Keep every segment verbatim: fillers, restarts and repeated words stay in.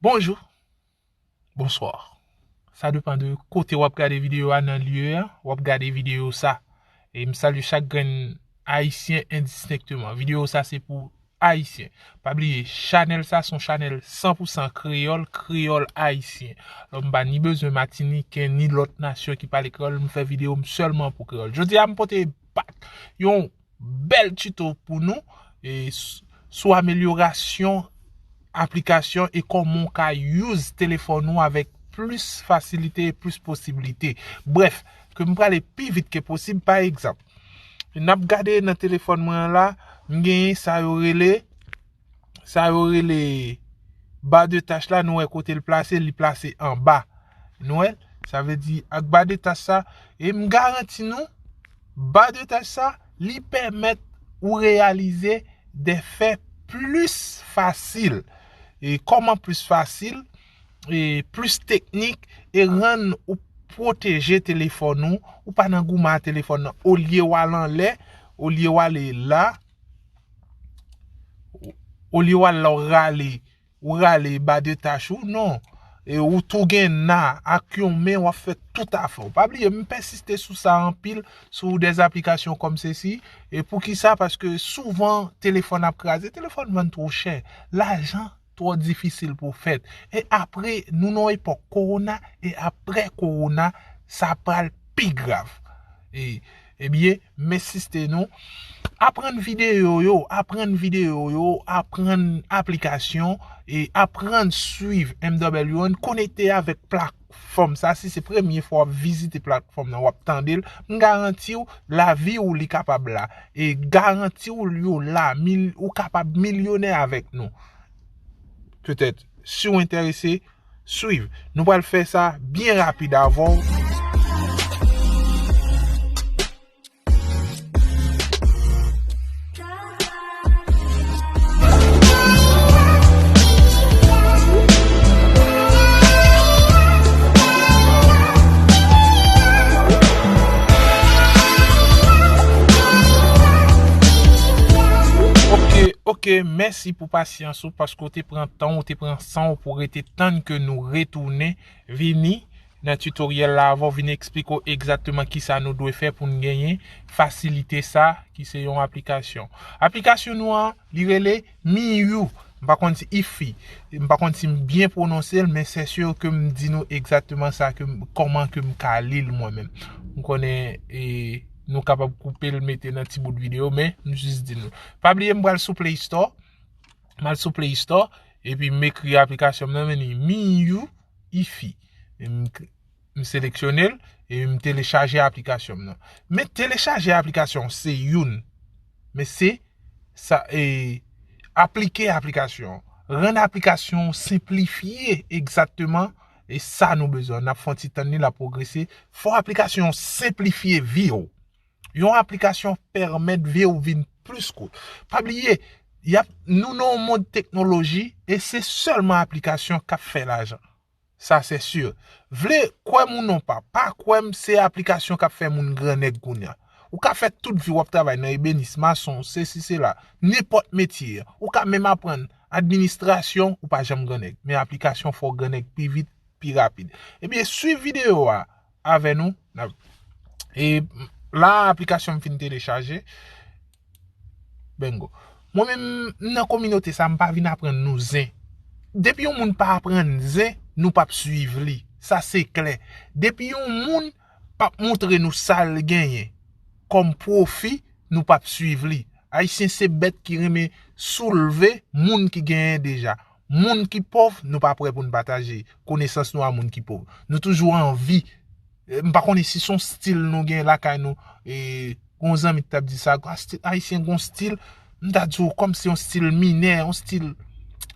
Bonjou. Bonswa. Sa depann de kote w ap gade videyo a, nan lye a w ap gade videyo sa. E m salye chak grenn Ayisyen endistenkteman. Videyo sa se pou Ayisyen. Pa bliye, chanèl sa se yon chanèl san pou san kreyòl, kreyòl ayisyen. Donk m pa ni bezwen Matiniken, ni lòt nasyon ki pale kreyòl, m fè videyo m sèlman pou kreyòl. Jodi a m pote back yon bèl tuto pou nou e s- sou amelyorasyon aplikasyon e kòman w ka use telefòn ou avèk plis fasilite e plis posiblite. Brèf, ke m prale pi vit ke posib, pa egzanp, n ap gade nan telefòn mwen an la, m genyen sa yo rele, sa yo rele ba de tach la, nou wè kote l plase, li plase anba. Nou wè l? Sa vle di ak ba de tach sa, e m garanti nou, ba de tach sa, li pèmèt ou reyalize de fè plis fasil. E kòman plis fasil? E plis teknik, e rann ou pwoteje telefòn ou, ou pa nan goumen a telefòn nan. Olye w al anlè, olye w ale la, olye w al la w rale, ou rale ba de tach ou, non. E ou tou gen na ak yon men w ap fè tout afè w. Pa bliye, m pèsiste sou sa anpil, sou dè aplikasyon kòm sesi. E poukisa? Paske souvan telefòn ap kraze, telefòn vann twò chè, lajan twò difisil pou fèt. E apre, nou nan epòk kowona, e apre kowona, sa pral pi grav. E, ebyen, m ensiste nou, aprann videyo yo, aprann videyo yo, aprann aplikasyon, e aprann swiv M W N, konekte avèk platfòm sa. Si se premye fwa w ap vizite platfòm nan, w ap tande l, m garanti w, lavi w li kapab la. E garanti w yo la, mil- ou kapab milyonè avèk nou. Petèt, si w enterese, swiv. Nou pral fè sa byen rapid avè w. Ok, ok, mèsi pou pasyans ou, paske w te pran tan, w te pran san w pou rete tann ke nou retounen, vini nan tutorial la avè w, vin eksplike w egzakteman kisa nou dwe fè pou n genyen fasilite sa ki se yon aplikasyon. Aplikasyon nou an, li rele Miyu. M pa konn si ifi. M pa konn si m byen pwononse l, men se si ke m di nou egzakteman sa ke m- kòman ke m ka li l mwen menm. M konnen e nou kapab koupe l mete nan ti bout videyo, men m jis di nou. Pa bliye m pral sou Play Store. M al sou Play Store epi m ekri aplikasyon m nan, men ni Miyu ifi. M, m seleksyone l e m telechaje aplikasyon m nan. Men telechaje aplikasyon se youn. Men se sa e aplike aplikasyon. Rann aplikasyon senplifye egzakteman e sa nou bezwen. N ap fè yon ti tann li, l ap pwogrese. Fò aplikasyon senplifye vi w. Yon aplikasyon pèmèt vi w vin plis kout. Pa bliye, y ap, nou nan yon mond teknoloji e se sèlman aplikasyon k ap fè lajan. Sa se si. Vle kwè m ou non pa, pa kwè m, se aplikasyon k ap fè moun grannèg kounye a. Ou ka fè tout vi w ap travay nan ebenis, mason, sesi, sela, nenpòt metye. Ou ka menm aprann administrasyon, ou pa janm grannèg. Men aplikasyon fè w grannèg pi vit, pi rapid. Ebyen, swiv videyo a avè nou. N ap- E la, aplikasyon m fin telechaje. Bengo. Mwen menm, m nan kominote sa, m pa vin aprann nou zen. Depi yon moun pa aprann zen, nou p ap swiv li. Sa se klè. Depi yon moun p ap montre nou sa l genyen kòm pwofi, nou p ap swiv li. Ayisyen se bèt ki renmen soulve moun ki genyen deja. Moun ki pòv, nou pa prè pou n pataje konesans nou a moun ki pòv. Nou toujou anvi. E, m pa konnen si se yon stil nou gen lakay nou. E, gon zanmi ki t ap di sa, "Ayisyen gon stil," m ta di w, kòm se yon stil minè, yon stil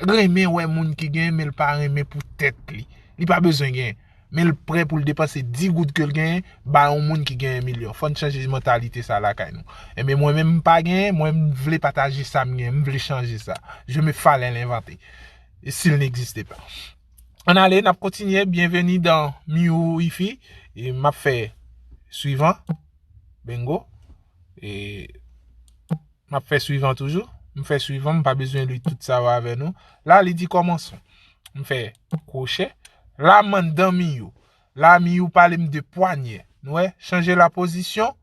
renmen wè moun ki genyen, men l pa renmen pou tèt li. Li pa bezwen genyen. Men l prè pou l depanse di goud ke l genyen, ba yon moun ki genyen milyon. Fò n chanje mantalite sa lakay nou. Enben, mwen menm, m pa genyen, mwen, m vle pataje sa m genyen, m vle chanje sa. Je me fallait l'inventer. Et s'il n'existait pas. Ann ale, n ap kontinye. Bienvenue dans Miyu Ifi. E m ap fè swivan. Bengo. E m ap fè swivan toujou. M fè swivan, m pa bezwen li tout sa yo avè nou. La, li di kòmanson. M fè kwochè. La m anndan miyo. La miyo pale m de pwanyè. Nou wè, chanje la pozisyon.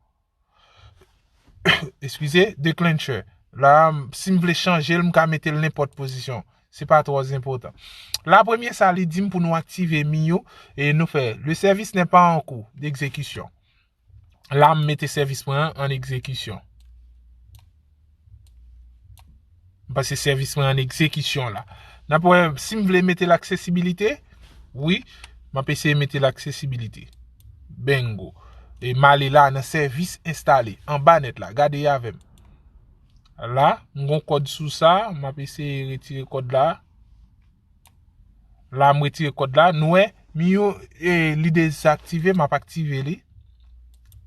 Eskize, declencher. La, si m vle chanje l, m ka mete l nenpòt pozisyon. Se pa twò enpòtan. La premye sa, li di m pou nou aktive miyo e nou fè le service n'est pas en cours d'exécution. La, m mete sèvis mwen an an egzekisyon. M pase sèvis mwen an egzekisyon la. N ap wè si m vle mete l aksesibilite. Wi, m ap eseye mete l aksesibilite. Bingo. E m ale la nan sèvis enstale. Anba nèt la. Gade avè m. La, m gon kòd sou sa. M ap eseye retire kòd la. La, m retire kòd la. Nou wè, miyo, e, li dezaktive, m ap aktive li.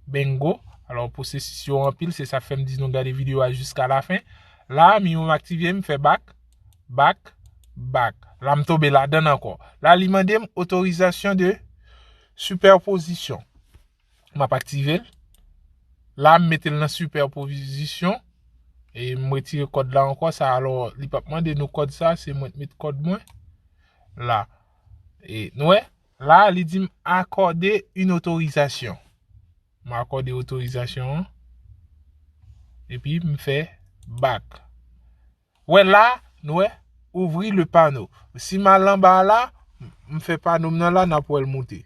Bingo. Alò, pwosesis yo anpil, se sa k fè m di nou gade videyo a jiska lafen. La, miyo m aktive, m fè back, back, back. La, m tonbe ladann ankò. La, li mande m otorizasyon de sipèpozisyon. M ap aktive l. La, m mete l nan sipèpozisyon. E m retire kòd la ankò. Sa, alò, li p ap mande nou kòd sa. Se mwen k met kòd mwen. La. E, nou wè? La, li di m accorde une autorisation. M akòde otorizasyon an. Epi, m fè back. Wè la, nou wè, ouvrir le panneau. Si m al anba la, m fè pano m nan la, n ap wè l moute.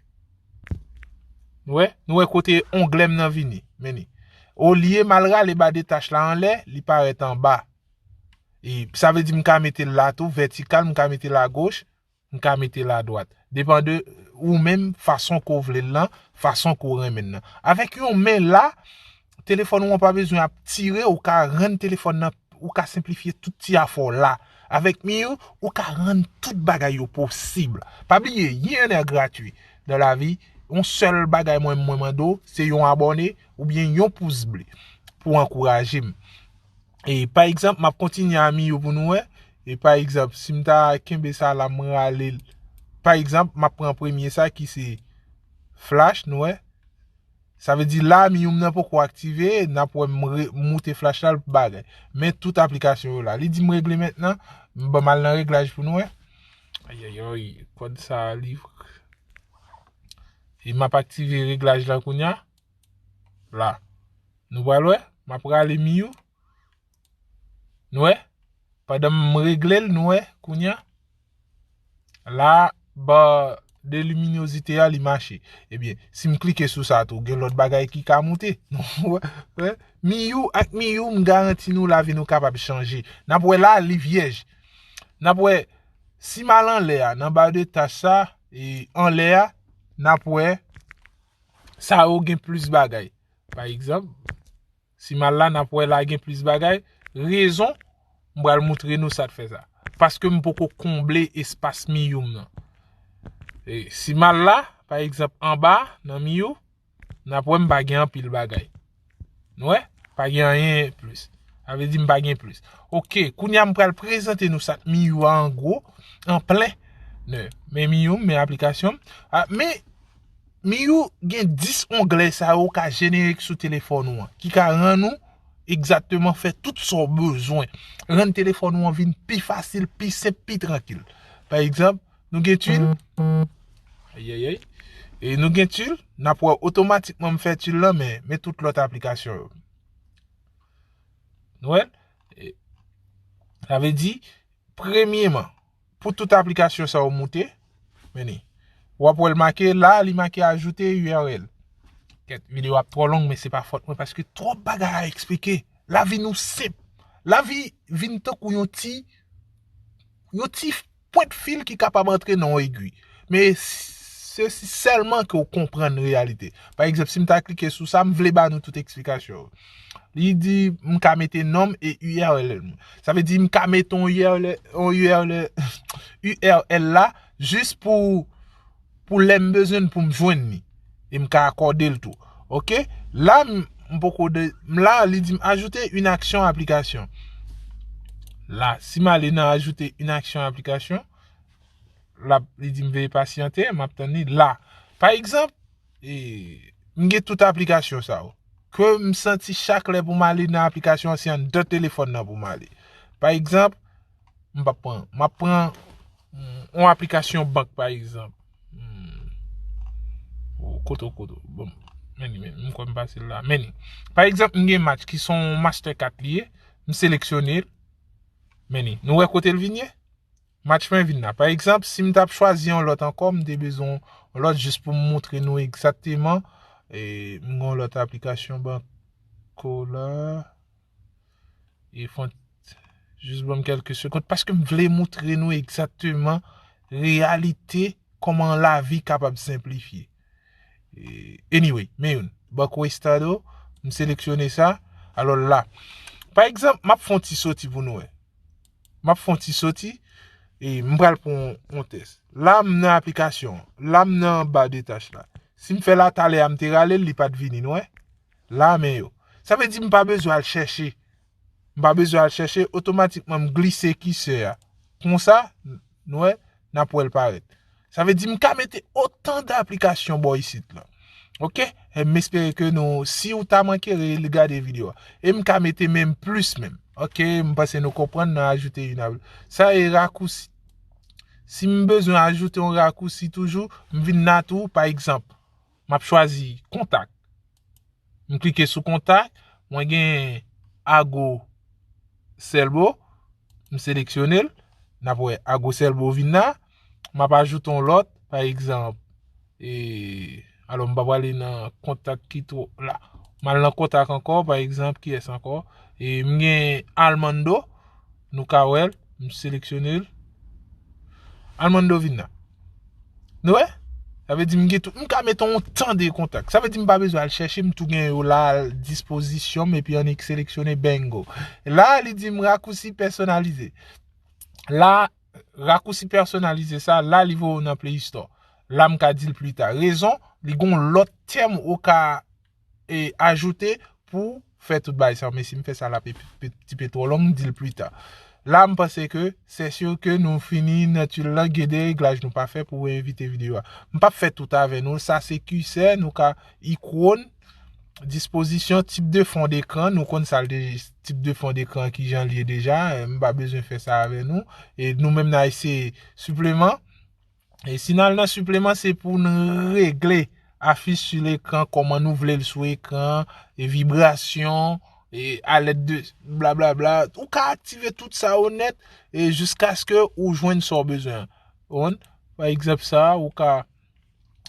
Nou wè? Nou wè kote onglè m nan vini. Men li. Olye m al rale ba de tach la anlè, li parèt anba. E sa vle di m ka mete l la tou, vètikal, m ka mete l agoch, m ka mete l adwat. Depann de ou menm, fason ke w vle l lan, fason ke w renmen l lan. Avèk yon men la, telefòn ou an pa bezwen ap tire, ou ka rann telefòn nan, ou ka senplifye tout ti afè w la. Avèk miyo, ou ka rann tout bagay yo posib. Pa bliye, rien n'est gratuit dans la vie. Yon sèl bagay mwen, mwen mande w, se yon abòne oubyen yon pous ble pou ankouraje m. E pa egzanp, m ap kontinye a miyo pou nou wè. E pa egzanp, si m ta kenbe sa la, m rale l. Pa egzanp, m ap pran premye sa ki se flash, nou wè. Sa vle di la, miyo m nan poko aktive, n ap wè m re- moute flash la, l bagay. Men tout aplikasyon yo la. Li di m regle mentnan, m ban m al nan reglaj pou nou wè. Ayayay, kòd sa li. E m ap aktive reglaj la kounya. La. Nou pral wè, m ap rale miyo. Nou wè? Pandan m regle l, nou wè, kounya. La, ba de luminosité a, li mache. Ebyen, si m klike sou sa tou, gen lòt bagay ki ka moute. Nou wè? Wè? Miyo ak miyo, m garanti nou lavi nou kapab chanje. N ap wè la, li vyèj. N ap wè, si m al anlè a, nan ba de tach sa, e anlè a, n ap wè, sa yo gen plis bagay. Pa egzanp, si m al la, n ap wè la gen plis bagay. Rezon, m pral moutre nou sa k fè sa. Paske m poko konble espas miyo m nan. E si m al la, pa egzanp, anba, nan miyo, n ap wè m pa gen anpil bagay. Nou wè? Pa gen anyen plis. Sa vle di m pa gen plis. Oke, kounya m pral prezante nou sa k miyo a an gwo, an plen. Men, men miyo m, men aplikasyon m. A, men miyo gen dis onglè sa yo ka jenere sou telefòn ou an, ki ka rann ou egzakteman fè tout sa w bezwen. Rann telefòn ou an vin pi fasil, pi senp, pi trankil. Pa egzanp, nou gen twil. Ayayay. E nou gen twil, n ap wè otomatikman m fè twil lan, men, men tout lòt aplikasyon yo. Nou wè? E, sa vle di, premyeman, pou tout aplikasyon sa yo moute, men ni. W ap wè l make la, li make ajoute U R L. Kèt, videyo ap twò long, men se pa fòt mwen, paske twòp bagay a eksplike. Lavi nou senp. Lavi vin tankou yon ti, yon ti pwent fil ki kapab antre nan yon egwi. Men se si sèlman ke w konprann reyalite. Pa egzanp, si m ta klike sou sa, m vle ba nou tout eksplikasyon yo. Li di m ka mete non m e U R L m. Sa vle di m ka mete yon U R L, yon U R L, U R L la, jis pou, pou lè m bezwen l pou m jwenn li. E m ka akòde l tou. Oke? La, m, m poko de, m la, li di m ajoute une action application. La, si m ale nan ajoute une action application, la, li di m veye pasyante, m ap tann li la. Pa egzanp, e, m gen tout aplikasyon sa yo. Ke m santi chak lè pou m ale nan aplikasyon an, se anndan telefòn nan pou m ale. Pa egzanp, m p ap pran, m ap pran, mm, yon aplikasyon bank, pa egzanp. Hmm. Oh, kote, kote. Bon, men li, men li, m kwè m pase l la. Men li. Pa egzanp, m gen Match ki se yon Mastercard li ye, m seleksyone l. Men li. Nou wè kote l vin ye? Match mwen vin la. Pa egzanp, si m t ap chwazi yon lòt ankò, m te bezwen yon lòt jis pou m montre nou egzakteman. E, m gen yon lòt aplikasyon bank la. E fon, jis ban m kèlke segonn, paske m vle montre nou egzakteman reyalite kòman lavi kapab senplifye. E, anyway, men youn. Banco Estado, m seleksyone sa. Alò la, pa egzanp, m ap fè yon ti soti pou nou wè. M ap fè yon ti soti, e m pral pran yon, yon tès. La, m nan aplikasyon. La, m nan ba de tach la. Si m fè la talè a, m te rale l, li pa t vini, nou wè? La, men yo. Sa vle di m pa bezwen al chèche. M pa bezwen al chèche, otomatikman, m glise kisè a. Konsa, n-, nou wè, n ap wè l parèt. Sa vle di m ka mete otan d aplikasyon bò isit la. Oke? E m espere ke nou, si w ta manke, re-, gade videyo a. E m ka mete menm plis menm. Oke? M panse nou konprann, nan ajoute youn a. Sa e rakousi. Si m bezwen ajoute yon rakousi toujou, m vin nan tou, pa egzanp, m ap chwazi kontak. M klike sou kontak, mwen gen Ago Selbo, m seleksyone l, n ap wè Ago Selbo vin la, m ap ajoute yon lòt, pa egzanp, e, alò m pa prale nan kontak ki twò la. M al nan kontak ankò, pa egzanp, kiyès ankò? E m gen Armando, nou ka wè l, m seleksyone l. Armando vin la. Nou wè? Sa vle di m gen tout, m ka mete yon tan de kontak. Sa vle di m pa bezwen al chèche, m tou gen yo la a dispozisyon m, epi annik seleksyone, bingo. La, li di m rakousi pèsonalize. La, rakousi pèsonalize sa, la, li voye w nan Play Store. La, m ka di l pli ta. Rezon, li gon lòt tèm ou ka, e, ajoute pou fè tout bagay sa. Men si m fè sa, l ap pe, pe, ti pe twò long, m di l pli ta. La, m panse ke, se si ke nou fini nan twi la, gen de reglaj nou pa fè pou evite videyo a. M p ap fè tout avè nou. Sa se kisè, nou ka ikwòn, dispozisyon, tip de fon dekran. Nou konn sa l de, tip de fon dekran ki jan l ye deja. E, m pa bezwen fè sa avè nou. E nou menm n a eseye sipleman. E si n al nan sipleman, se pou n regle afich sou lekran, kòman nou vle l sou ekran, e vibrasyon, e alèd de blablabla. Ou ka aktive tout sa yo nèt, e jiskaske ou jwenn sa w bezwen an. Ou konprann? Pa egzanp sa, ou ka,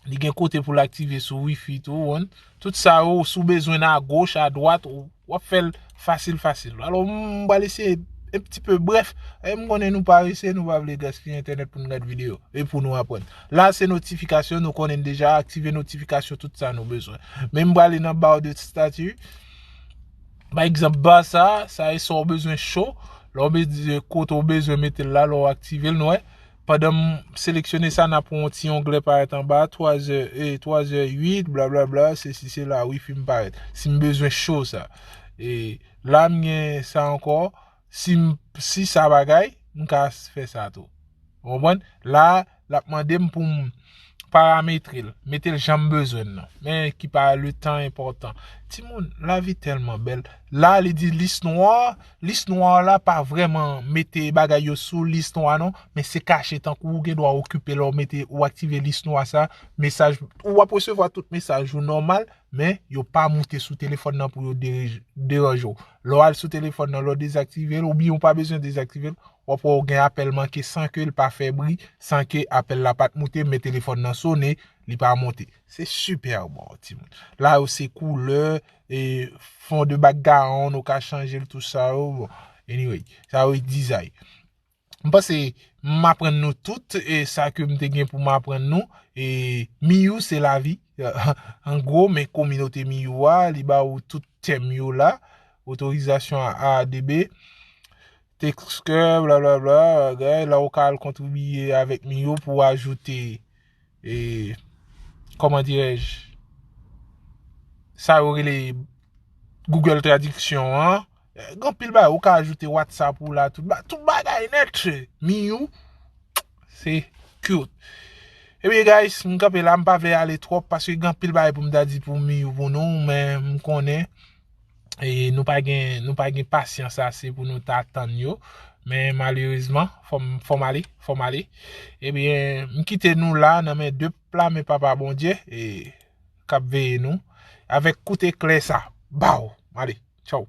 li gen kote pou l aktive sou wifi tou, ou konprann? Tout sa yo, si w bezwen l agoch, adwat, ou, w ap fè l fasil, fasil. Alò, m pral eseye un petit peu bref. E m konnen nou parese, nou pa vle gaspiye entènèt pou n gad videyo e pou nou aprann. La, se notifikasyon, nou konnen deja, aktive notifikasyon, tout sa nou bezwen. Men m prale nan ba de stati. Pa egzanp, ba sa, sa e sa w bezwen cho. Lè w bezwen, kote w bezwen mete l la, lè w aktive l, nou wè. Pandan m seleksyone sa, n a pran yon ti onglè parèt anba, twa zè, e, twa zè uit, blablabla, sesi, sela, wifi m parèt. Si m bezwen cho sa. E la, m gen sa ankò. Si m, si sa bagay, m ka fè sa tou. Ou konprann? La, l ap mande m pou m parametre l, mete l jan m bezwen l nan. Men ki pa le tan enpòtan. Timoun, lavi tèlman bèl. La, li di lis nwa. Lis nwa la pa vrèman mete bagay yo sou lis nwa non, men se kache tankou ou gen dwa okipe lè w mete, ou aktive lis nwa sa, mesaj, ou ap resevwa tout mesaj ou nòmal, men yo pa moute sou telefòn nan pou yo dere-, deranje w. Lè w al sou telefòn nan, lè w dezaktive l, oubyen ou pa bezwen dezaktive l, w ap wè w gen apèl manke san ke l pa fè bri, san ke apèl la pa t moute, men telefòn nan sone, li pa monte. Se sipè bon, timoun. La yo se koulè, e fon de background, ou ka chanje l, tout sa yo. Bon, anyway, sa yo e dizay. M panse m aprann nou tout, e sa ke m te gen pou m aprann nou. E Miyou se lavi. An gwo, men kominote Miyou a, li ba ou tout tèm yo la. Otorizasyon a A A D B. Texture, blablabla, bagay, la ou ka al kontribiye avèk Miyou pou ajoute, e, kòman dirèj, sa yo rele Google Tradiksyon an. Gen anpil bagay, ou ka ajoute WhatsApp ou la, tout ba-, tout bagay nèt, Miyou, se cute. Ebyen, guys, m kanpe la, m pa vle ale twòp, paske gen anpil bagay pou m ta di pou Miyou pou nou, men m konnen E nou pa gen nou pa gen pasyans ase pou nou ta tann yo. Men malerezman, fò m fò m ale, fò m ale. Ebyen, m kite nou la nan men de pla men Papa Bondye e k ap veye nou avèk kout eklè sa. Baw! Ale, tchaw.